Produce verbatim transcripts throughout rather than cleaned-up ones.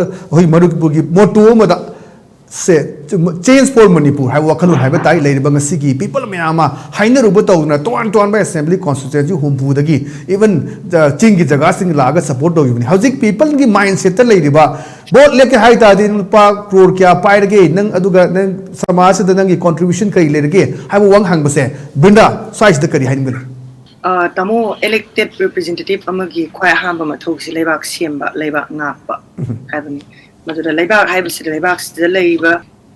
ꯑꯩꯈꯣꯏ ꯃꯅꯤꯄꯨꯔꯒꯤ ꯃꯣꯇꯣ ꯑꯃꯗ ꯁꯦ, Change for Manipur ꯍꯥꯏꯕ ꯋꯥꯈꯜꯂꯣꯟ ꯍꯥꯏꯕ ꯇꯥꯏ꯫ ꯂꯩꯔꯤꯕ ꯉꯁꯤꯒꯤ ꯄꯤꯄꯜ ꯃꯌꯥꯝ ꯑꯃ ꯍꯥꯏꯅꯔꯨꯕ ꯇꯧꯗꯅ ꯇꯣꯉꯥꯟ ꯇꯣꯉꯥꯟꯕ ꯑꯦꯁꯦꯝꯕ꯭ꯂꯤ ꯀꯣꯟꯁꯇꯤꯇ꯭ꯌꯨꯟꯁꯤ ꯍꯨꯝꯐꯨꯗꯒꯤ, ꯏꯚꯟ ꯆꯤꯡꯒꯤ ꯖꯒꯥꯁꯤꯡ ꯂꯥꯛꯑꯒ ꯁꯄꯣꯔꯠ ꯇꯧꯈꯤꯕꯅꯤ꯫ ꯍꯧꯖꯤꯛ ꯄꯤꯄꯜꯒꯤ ꯃꯥꯏꯟꯁꯦꯠꯇ ꯂꯩꯔꯤꯕ, ꯚꯣꯠ ꯂꯦꯞꯀꯦ ꯍꯥꯏ ꯇꯥꯔꯗꯤ ꯂꯨꯄꯥ ꯀ꯭ꯔꯣꯔ ꯀꯌꯥ ꯄꯥꯏꯔꯒꯦ ꯅꯪ, ꯑꯗꯨꯒ ꯅꯪ ꯁꯃꯥꯖꯁꯤꯗ ꯅꯪꯒꯤ ꯀꯣꯟꯇ꯭ꯔꯤꯕ꯭ꯌꯨꯁꯟ ꯀꯔꯤ ꯂꯩꯔꯒꯦ ꯍꯥꯏꯕ ꯋꯥꯍꯪ ꯍꯪꯕꯁꯦ꯫ ꯕ꯭ꯔꯤꯟꯗꯥ, ꯁ꯭ꯋꯥꯏꯁꯤꯗ ꯀꯔꯤ ꯍꯥꯏꯅꯤꯡꯒꯅꯤ? ꯑ, ꯇꯥꯃꯣ, elected representative ꯑꯃꯒꯤ ꯈ꯭ꯋꯥꯏ ꯑꯍꯥꯟꯕ ꯃꯊꯧꯁꯤ ꯂꯩꯕꯥꯛ ꯁꯦꯝꯕ, ꯂꯩꯕꯥꯛ ꯉꯥꯛꯄ ꯍꯥꯏꯕꯅꯤ꯫ ꯃꯗꯨꯗ ꯂꯩꯕꯥꯛ ꯍꯥꯏꯕꯁꯤꯗ ꯂꯩꯕꯥꯛꯁꯤꯗ ꯂꯩꯔꯤꯕ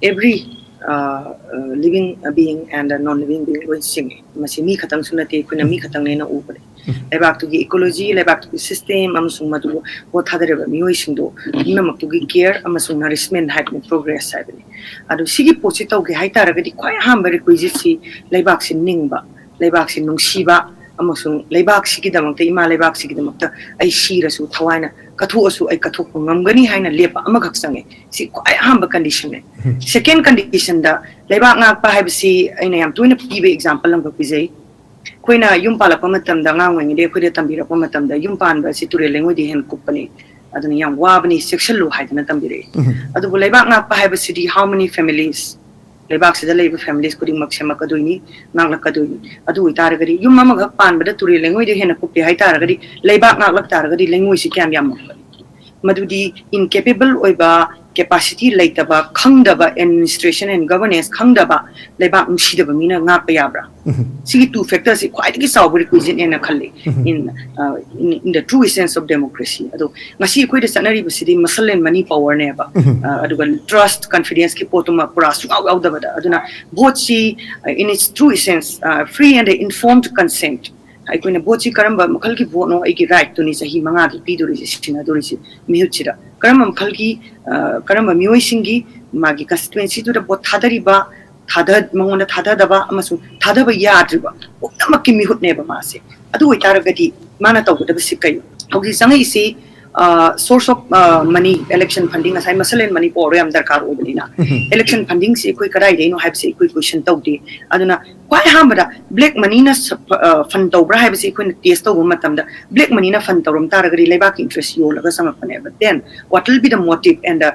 every, ꯑ, ꯑ, living being and non living being ꯂꯣꯏ ꯆꯤꯡꯉꯤ꯫ ꯃꯁꯤ ꯃꯤ ꯈꯛꯇꯪꯁꯨ ꯅꯠꯇꯦ, ꯑꯩꯈꯣꯏꯅ ꯃꯤ ꯈꯛꯇꯪꯅꯦꯅ ꯎꯕꯅꯤ꯫ ꯂꯩꯕꯥꯛꯇꯨꯒꯤ ecology, ꯂꯩꯕꯥꯛꯇꯨꯒꯤ system ꯑꯃꯁꯨꯡ ꯃꯗꯨ ꯄꯣꯠ ꯊꯥꯗꯔꯤꯕ ꯃꯤꯑꯣꯏꯁꯤꯡꯗꯣ ꯄꯨꯝꯅꯃꯛꯇꯨꯒꯤ care ꯑꯃꯁꯨꯡ nourishment ꯍꯥꯏꯕꯅꯤ, progress ꯍꯥꯏꯕꯅꯤ꯫ ꯑꯗꯨ ꯁꯤꯒꯤ ꯄꯣꯠꯁꯤ ꯇꯧꯒꯦ ꯍꯥꯏꯇꯥꯔꯒꯗꯤ ꯈ꯭ꯋꯥꯏ ꯑꯍꯥꯟꯕ requisiteꯁꯤ ꯂꯩꯕꯥꯛꯁꯤ ꯅꯤꯡꯕ, ꯂꯩꯕꯥꯛꯁꯤ ꯅꯨꯡꯁꯤꯕ ꯑꯃꯁꯨꯡ ꯂꯩꯕꯥꯛꯁꯤꯒꯤꯗꯃꯛꯇ, ꯏꯃꯥ ꯂꯩꯕꯥꯛꯁꯤꯒꯤꯗꯃꯛꯇ ꯑꯩ ꯁꯤꯔꯁꯨ ꯊꯋꯥꯏꯅ ꯀꯠꯊꯣꯛꯑꯁꯨ ꯑꯩ ꯀꯠꯊꯣꯛꯄ ꯉꯝꯒꯅꯤ ꯍꯥꯏꯅ ꯂꯦꯞꯄ ꯑꯃꯈꯛ ꯆꯪꯉꯦ꯫ ꯁꯤ ꯈ꯭ꯋꯥꯏ ꯑꯍꯥꯟꯕ conditionꯅꯦ꯫ Second conditionꯗ ꯂꯩꯕꯥꯛ ꯉꯥꯛꯄ ꯍꯥꯏꯕꯁꯤ ꯑꯩꯅ ꯌꯥꯝ ꯇꯣꯏꯅ ꯄꯤꯕ example ꯑꯃꯈꯛ ꯄꯤꯖꯩ꯫ ꯑꯩꯈꯣꯏꯅ ꯌꯨꯝ ꯄꯥꯜꯂꯛꯄ ꯃꯇꯝꯗ, ꯑꯉꯥꯡ ꯑꯣꯏꯔꯤꯉꯩꯗ ꯑꯩꯈꯣꯏꯗ ꯇꯝꯕꯤꯔꯛꯄ ꯃꯇꯝꯗ ꯌꯨꯝ ꯄꯥꯟꯕ ꯑꯁꯤ ꯇꯨꯔꯦꯜ ꯂꯩꯉꯣꯏꯗ ꯍꯦꯟꯅ ꯀꯨꯞꯄꯅꯤ, ꯑꯗꯨꯅ ꯌꯥꯝ ꯋꯥꯕꯅꯤ, ꯆꯦꯛꯁꯤꯜꯂꯨ ꯍꯥꯏꯗꯅ ꯇꯝꯕꯤꯔꯛꯏ꯫ ꯑꯗꯨꯕꯨ ꯂꯩꯕꯥꯛ ꯉꯥꯛꯄ ꯍꯥꯏꯕꯁꯤꯗꯤ how many families, ꯂꯩꯕꯥꯛꯁꯤꯗ ꯂꯩꯕ families ꯈꯨꯗꯤꯡꯃꯛ ꯁꯦꯝꯃꯛꯀꯗꯣꯏꯅꯤ, ꯉꯥꯛꯂꯛꯀꯗꯣꯏꯅꯤ꯫ ꯑꯗꯨ ꯑꯣꯏꯇꯥꯔꯒꯗꯤ ꯌꯨꯝ ꯑꯃꯈꯛ ꯄꯥꯟꯕꯗ ꯇꯨꯔꯦꯜ ꯂꯩꯉꯣꯏꯗ ꯍꯦꯟꯅ ꯀꯨꯞꯄꯦ ꯍꯥꯏꯇꯥꯔꯒꯗꯤ ꯂꯩꯕꯥꯛ ꯉꯥꯛꯂꯛ ꯇꯥꯔꯒꯗꯤ ꯂꯩꯉꯣꯏꯁꯤ ꯀꯌꯥꯝ ꯌꯥꯝꯃꯛꯀꯅꯤ? ꯃꯗꯨꯗꯤ incapable ꯑꯣꯏꯕ, capacity ꯂꯩꯇꯕ, ꯈꯪꯗꯕ, administration and governance ꯈꯪꯗꯕ, ꯂꯩꯕꯥꯛ ꯅꯨꯡꯁꯤꯗꯕ ꯃꯤꯅ ꯉꯥꯛꯄ ꯌꯥꯕ꯭ꯔꯥ? ꯁꯤꯒꯤ two factorꯁꯤ ꯈ꯭ꯋꯥꯏꯗꯒꯤ ꯆꯥꯎꯕ requisiteꯅꯦꯅ ꯈꯜꯂꯤ in, uh, in, in the true essence of democracy꯫ ꯑꯗꯣ ꯉꯁꯤ ꯑꯩꯈꯣꯏꯗ ꯆꯠꯅꯔꯤꯕꯁꯤꯗꯤ muscle and money powerꯅꯦꯕ꯫ ꯑ, ꯑꯗꯨꯒ trust, confidenceꯀꯤ ꯄꯣꯠꯇꯨꯃ ꯄꯨꯔꯥ ꯁꯨꯡꯌꯥꯎ ꯌꯥꯎꯗꯕꯗ꯫ ꯑꯗꯨꯅ ꯚꯣꯠꯁꯤ, uh, in its true essence, uh, free and informed consent, ꯑꯩꯈꯣꯏꯅ ꯚꯣꯠꯁꯤ ꯀꯔꯝꯕ ꯃꯈꯜꯒꯤ ꯚꯣꯠꯅꯣ, ꯑꯩꯒꯤ rightꯇꯨꯅꯤ ꯆꯍꯤ ꯃꯉꯥꯒꯤ ꯄꯤꯗꯣꯔꯤꯁꯦ, ꯁꯤꯟꯅꯗꯣꯔꯤꯁꯦ ꯃꯤꯍꯨꯠꯁꯤꯗ, ꯀꯔꯝꯕ ꯃꯈꯜꯒꯤ, ꯑ, ꯀꯔꯝꯕ ꯃꯤꯑꯣꯏꯁꯤꯡꯒꯤ, ꯃꯥꯒꯤ constituencyꯗꯨꯗ ꯚꯣꯠ ꯊꯥꯗꯔꯤꯕ, ꯊꯥꯗ-, ꯃꯉꯣꯟꯗ ꯊꯥꯗꯗꯕ ꯑꯃꯁꯨꯡ ꯊꯥꯗꯕ ꯌꯥꯗ꯭ꯔꯤꯕ ꯄꯨꯝꯅꯃꯛꯀꯤ ꯃꯤꯍꯨꯠꯅꯦꯕ ꯃꯥꯁꯦ꯫ ꯑꯗꯨ ꯑꯣꯏꯇꯥꯔꯒꯗꯤ ꯃꯥꯅ ꯇꯧꯒꯗꯕꯁꯤ ꯀꯩꯅꯣ? ꯍꯧꯖꯤꯛ ꯆꯪꯉꯛꯏꯁꯤ Source of money, election funding, ꯉꯁꯥꯏ muscle and money power ꯌꯥꯝ ꯗꯔꯀꯥꯔ ꯑꯣꯏꯕꯅꯤꯅ, election fundingꯁꯤ ꯑꯩꯈꯣꯏ ꯀꯗꯥꯏꯗꯩꯅꯣ ꯍꯥꯏꯕꯁꯤ ꯑꯩꯈꯣꯏ question ꯇꯧꯗꯦ꯫ ꯑꯗꯨꯅ ꯈ꯭ꯋꯥꯏ ꯑꯍꯥꯟꯕꯗ black moneyꯅ fund ꯇꯧꯕ꯭ꯔꯥ ꯍꯥꯏꯕꯁꯤ ꯑꯩꯈꯣꯏꯅ test ꯇꯧꯕ ꯃꯇꯝꯗ, black moneyꯅ fund ꯇꯧꯔꯝ ꯇꯥꯔꯒꯗꯤ ꯂꯩꯕꯥꯛꯀꯤ interest ꯌꯣꯜꯂꯒ ꯆꯪꯉꯛꯄꯅꯦꯕ. Then what will be the motive and the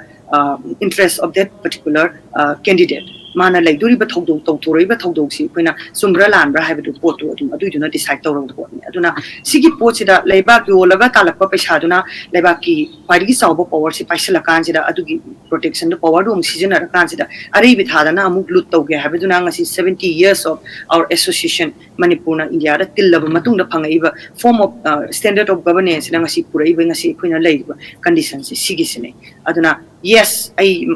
interest of that particular candidate? ꯃꯥꯅ ꯂꯩꯗꯣꯔꯤꯕ ꯊꯧꯗꯣꯛ, ꯇꯧꯊꯣꯔꯛꯏꯕ ꯊꯧꯗꯣꯛꯁꯤ ꯑꯩꯈꯣꯏꯅ ꯆꯨꯝꯕ꯭ꯔꯥ ꯂꯥꯟꯕ꯭ꯔꯥ ꯍꯥꯏꯕꯗꯨ ꯄꯣꯠꯇꯨ ꯑꯗꯨꯝ ꯑꯗꯨꯏꯗꯨꯅ decide ꯇꯧꯔꯕ ꯄꯣꯠꯅꯤ꯫ ꯑꯗꯨꯅ ꯁꯤꯒꯤ ꯄꯣꯠꯁꯤꯗ ꯂꯩꯕꯥꯛ ꯌꯣꯜꯂꯒ ꯇꯥꯜꯂꯛꯄ ꯄꯩꯁꯥꯗꯨꯅ ꯂꯩꯕꯥꯛꯀꯤ ꯈ꯭ꯋꯥꯏꯗꯒꯤ ꯆꯥꯎꯕ powerꯁꯤ ꯄꯥꯏꯁꯤꯜꯂꯀꯥꯟꯁꯤꯗ, ꯑꯗꯨꯒꯤ protectionꯗ powerꯗꯨ ꯑꯃꯨꯛ ꯁꯤꯖꯤꯟꯅꯔꯀꯥꯟꯁꯤꯗ, ꯑꯔꯩꯕ ꯊꯥꯗꯅ ꯑꯃꯨꯛ loot ꯇꯧꯒꯦ ꯍꯥꯏꯕꯗꯨꯅ ꯉꯁꯤ seventy years of our association ꯃꯅꯤꯄꯨꯔꯅ ꯏꯟꯗꯤꯌꯥꯗ ꯇꯤꯜꯂꯕ ꯃꯇꯨꯡꯗ ꯐꯪꯉꯛꯏꯕ form of standard of governanceꯅ ꯉꯁꯤ ꯄꯨꯔꯛꯏꯕ, ꯉꯁꯤ ꯑꯩꯈꯣꯏꯅ ꯂꯩꯔꯤꯕ conditionꯁꯤ ꯁꯤꯒꯤꯁꯤꯅꯦ꯫ ꯑꯗꯨꯅ yes, ꯑꯩ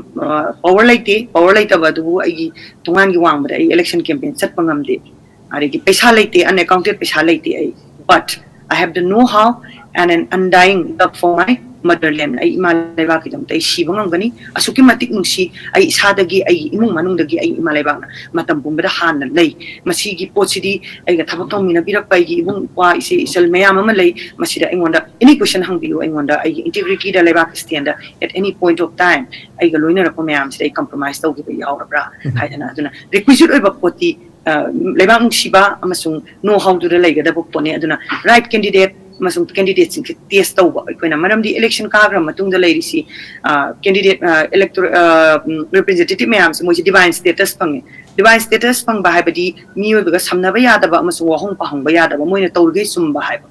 power ꯂꯩꯇꯦ, power ꯂꯩꯇꯕ ꯑꯗꯨꯕꯨ ꯑꯩꯒꯤ ꯊꯣꯡꯒꯥꯟꯒꯤ ꯋꯥꯡꯃꯗ ꯑꯩ election campaign ꯆꯠꯄ ꯉꯝꯗꯦ꯫ ꯑꯗꯒꯤ ꯄꯩꯁꯥ ꯂꯩꯇꯦ, unaccounted ꯄꯩꯁꯥ ꯂꯩꯇꯦ ꯑꯩ, but I have the know-how and an undying love for my motherland. ꯑꯩ ꯏꯃꯥ ꯂꯩꯕꯥꯛꯀꯤꯗꯃꯛꯇ ꯑꯩ ꯁꯤꯕ ꯉꯝꯒꯅꯤ꯫ ꯑꯁꯨꯛꯀꯤ ꯃꯇꯤꯛ ꯅꯨꯡꯁꯤ ꯑꯩ ꯏꯁꯥꯗꯒꯤ, ꯑꯩꯒꯤ ꯏꯃꯨꯡ ꯃꯅꯨꯡꯗꯒꯤ ꯑꯩ ꯏꯃꯥ ꯂꯩꯕꯥꯛꯅ ꯃꯇꯝ ꯄꯨꯝꯕꯗ ꯍꯥꯟꯅ ꯂꯩ꯫ ꯃꯁꯤꯒꯤ ꯄꯣꯠꯁꯤꯗꯤ ꯑꯩꯒ ꯊꯕꯛ ꯇꯧꯃꯤꯟꯅꯕꯤꯔꯛꯄ ꯑꯩꯒꯤ ꯏꯕꯨꯡ ꯏꯄ꯭ꯋꯥ ꯏꯆꯦ ꯏꯆꯜ ꯃꯌꯥꯝ ꯑꯃ ꯂꯩ꯫ ꯃꯁꯤꯗ ꯑꯩꯉꯣꯟꯗ any question ꯍꯪꯕꯤꯌꯨ, ꯑꯩꯉꯣꯟꯗ ꯑꯩꯒꯤ integrityꯗ, ꯂꯩꯕꯥꯛꯀꯤ standꯗ at any point of time ꯑꯩꯒ ꯂꯣꯏꯅꯔꯛꯄ ꯃꯌꯥꯝꯁꯤꯗ ꯑꯩ compromise ꯇꯧꯈꯤꯕ ꯌꯥꯎꯔꯕ꯭ꯔꯥ ꯍꯥꯏꯗꯅ꯫ ꯑꯗꯨꯅ requisite ꯑꯣꯏꯕ ꯄꯣꯠꯇꯤ ꯂꯩꯕꯥꯛ ꯅꯨꯡꯁꯤꯕ ꯑꯃꯁꯨꯡ know-howꯗꯨꯗ ꯂꯩꯒꯗꯕ ꯄꯣꯠꯅꯤ꯫ ꯑꯗꯨꯅ right candidate ꯑꯃꯁꯨꯡ candidateꯁꯤꯡꯁꯦ test ꯇꯧꯕ ꯑꯩꯈꯣꯏꯅ, ꯃꯔꯝꯗꯤ election ꯀꯥꯈ꯭ꯔ ꯃꯇꯨꯡꯗ ꯂꯩꯔꯤꯁꯤ candidate, elector representative ꯃꯌꯥꯝꯁꯦ ꯃꯣꯏꯁꯦ divine status ꯐꯪꯉꯦ꯫ Divine status ꯐꯪꯕ ꯍꯥꯏꯕꯗꯤ ꯃꯤꯑꯣꯏꯕꯒ ꯁꯝꯅꯕ ꯌꯥꯗꯕ ꯑꯃꯁꯨꯡ ꯋꯥꯍꯪ ꯄꯥꯍꯪꯕ ꯌꯥꯗꯕ, ꯃꯣꯏꯅ ꯇꯧꯔꯤꯈꯩ ꯆꯨꯝꯕ ꯍꯥꯏꯕ꯫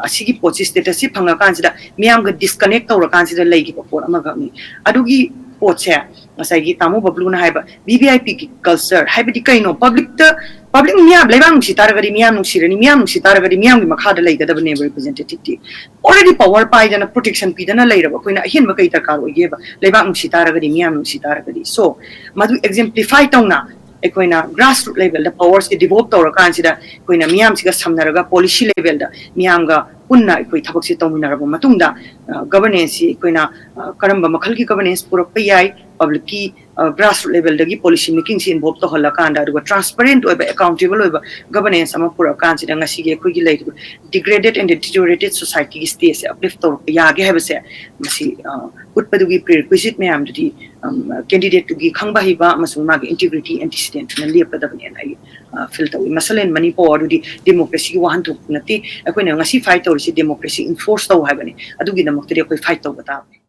ꯑꯁꯤꯒꯤ ꯄꯣꯠꯁꯤ, statusꯁꯤ ꯐꯪꯉꯀꯥꯟꯁꯤꯗ ꯃꯤꯌꯥꯝꯒ disconnect ꯇꯧꯔꯀꯥꯟꯁꯤꯗ ꯂꯩꯈꯤꯕ ꯄꯣꯠ ꯑꯃꯈꯛꯅꯤ꯫ ꯑꯗꯨꯒꯤ ꯄꯣꯠꯁꯦ ꯉꯁꯥꯏꯒꯤ ꯇꯥꯃꯣ ꯕꯕ꯭ꯂꯨꯅ ꯍꯥꯏꯕ VVIPꯒꯤ culture ꯍꯥꯏꯕꯗꯤ ꯀꯩꯅꯣ? Publicꯇ, public ꯃꯤꯌꯥꯝ, ꯂꯩꯕꯥꯛ ꯅꯨꯡꯁꯤ ꯇꯥꯔꯒꯗꯤ ꯃꯤꯌꯥꯝ ꯅꯨꯡꯁꯤꯔꯅꯤ, ꯃꯤꯌꯥꯝ ꯅꯨꯡꯁꯤ ꯇꯥꯔꯒꯗꯤ ꯃꯤꯌꯥꯝꯒꯤ ꯃꯈꯥꯗ ꯂꯩꯒꯗꯕꯅꯦꯕ representativeꯇꯤ꯫ Already power ꯄꯥꯏꯗꯅ protection ꯄꯤꯗꯅ ꯂꯩꯔꯕ ꯑꯩꯈꯣꯏꯅ ꯑꯍꯦꯟꯕ ꯀꯩ ꯗꯔꯀꯥꯔ ꯑꯣꯏꯒꯦꯕ? ꯂꯩꯕꯥꯛ ꯅꯨꯡꯁꯤ ꯇꯥꯔꯒꯗꯤ, ꯃꯤꯌꯥꯝ ꯅꯨꯡꯁꯤ ꯇꯥꯔꯒꯗꯤ꯫ So ꯃꯗꯨ exemplify ꯇꯧꯅ ꯑꯩꯈꯣꯏꯅ grassroot levelꯗ powerꯁꯦ devolve ꯇꯧꯔꯀꯥꯟꯁꯤꯗ ꯑꯩꯈꯣꯏꯅ ꯃꯤꯌꯥꯝꯁꯤꯒ ꯁꯝꯅꯔꯒ policy levelꯗ ꯃꯤꯌꯥꯝꯒ ꯄꯨꯟꯅ ꯑꯩꯈꯣꯏ ꯊꯕꯛꯁꯦ ꯇꯧꯃꯤꯟꯅꯔꯕ ꯃꯇꯨꯡꯗ ꯒꯕꯔꯅꯦꯟꯁꯁꯤ ꯑꯩꯈꯣꯏꯅ ꯀꯔꯝꯕ ꯃꯈꯜꯒꯤ ꯒꯕꯔꯅꯦꯟꯁ ꯄꯨꯔꯛꯄ ꯌꯥꯏ, ꯄꯕ꯭ꯂꯤꯛꯀꯤ ꯒ꯭ꯔꯥꯁꯔꯨꯠ ꯂꯦꯚꯦꯜꯗꯒꯤ ꯄꯣꯂꯤꯁꯤ ꯃꯦꯀꯤꯡꯁꯤ ꯏꯟꯚꯣꯜꯕ ꯇꯧꯍꯜꯂꯀꯥꯟꯗ, ꯑꯗꯨꯒ ꯇ꯭ꯔꯥꯟꯁꯄꯔꯦꯟꯠ ꯑꯣꯏꯕ, ꯑꯦꯀꯥꯎꯟꯇꯦꯕꯜ ꯑꯣꯏꯕ ꯒꯕꯔꯅꯦꯟꯁ ꯑꯃ ꯄꯨꯔꯛꯑꯀꯥꯟꯁꯤꯗ ꯉꯁꯤꯒꯤ ꯑꯩꯈꯣꯏꯒꯤ ꯂꯩꯔꯤꯕ ꯗꯤꯒ꯭ꯔꯦꯗꯦꯠ ꯑꯦꯟ ꯗꯤꯇꯤꯔꯤꯌꯣꯔꯦꯇꯦꯠ ꯁꯣꯁꯥꯏꯇꯤꯒꯤ ꯁ꯭ꯇꯦꯖꯁꯦ ꯑꯞꯂꯤꯐ ꯇꯧꯔꯛꯄ ꯌꯥꯒꯦ ꯍꯥꯏꯕꯁꯦ ꯃꯁꯤ ꯎꯠꯄꯗꯨꯒꯤ ꯄ꯭ꯔꯤꯔꯤꯀ꯭ꯋꯤꯖꯤꯠ ꯃꯌꯥꯝꯗꯨꯗꯤ ꯀꯦꯟꯗꯤꯗꯦꯠꯇꯨꯒꯤ ꯈꯪꯕ ꯍꯩꯕ ꯑꯃꯁꯨꯡ ꯃꯥꯒꯤ ꯏꯟꯇꯤꯒ꯭ꯔꯤꯇꯤ, ꯑꯦꯟꯇꯤꯁꯤꯗꯦꯟꯠꯅ ꯂꯦꯞꯀꯗꯕꯅꯦꯅ ꯑꯩ ꯐꯤꯜ ꯇꯧꯏ꯫ ꯃꯁꯥꯂꯦꯟ ꯃꯅꯤꯄꯨꯔ ꯑꯗꯨꯗꯤ ꯗꯦꯃꯣꯀ꯭ꯔꯦꯁꯤꯒꯤ ꯋꯥꯍꯟꯊꯣꯛ ꯅꯠꯇꯦ꯫ ꯑꯩꯈꯣꯏꯅ ꯉꯁꯤ ꯐꯥꯏꯠ ꯇꯧꯔꯤꯁꯤ ꯗꯦꯃꯣꯀ꯭ꯔꯦꯁꯤ ꯏꯟꯐꯣꯔꯁ ꯇꯧ ꯍꯥꯏꯕꯅꯤ꯫ ꯑꯗꯨꯒꯤꯗꯃꯛꯇꯗꯤ ꯑꯩꯈꯣꯏ ꯐꯥꯏꯠ ꯇꯧꯕ ꯇꯥꯕꯅꯤ꯫